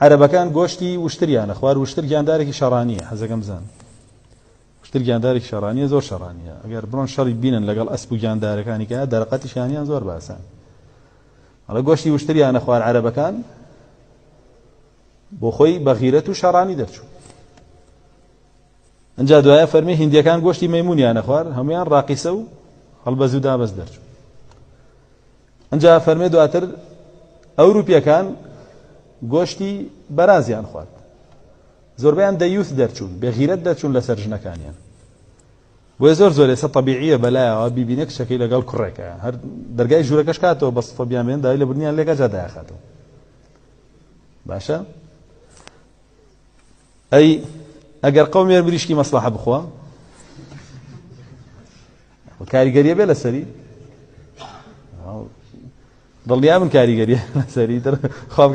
عەرەبەکان گۆشتی وشتریانە خوار، وشتر گیاندارێکی شەڕانییە، حەزەکەم بزان وشتر گیاندارێکی شەڕانییە، زۆر شەڕانییە. ئەگەر بڕۆن شەڕی بینن لەگەڵ ئەسپ و گیاندارەکانی کە دەرەقەتیشیانیان زۆر باسان. ئەڵێ گۆشتی وشتریانە خوار عەرەبەکان، بۆ خۆی بە غیرەت و شەڕانی دەرچوو. ئەنجا دوایە فەرمی هندیەکان گۆشتی مەیمونیانە خوار، هەمویان ڕاقیسە و هەڵبەز و دابەز دەرچوو. ئەنجا فەرمێ دواتر ئەوروپیەکان گۆشتی بەرازیان خوارد، زۆربەیان دەیوث دەرچوون، بێغیرەت دەرچوون لەسەر ژنەکانیان. بۆیە زۆر زۆر ئێستا تەبیعیە بەلایەوە بیبینە کچەکەی لەگەڵ کوڕێکە، هەر دەرگای ژوورەکەش کاتەوە بە سفە بیان بێن داوای لێبوردنیان لێکا جا دایخاتەوە. باشە ئەی ئەگەر قەومێر مریشکی مەسڵەحە بخوا کاریگەریە بێ لەسەری؟ دڵنیا من کاریگەریە لەسەری.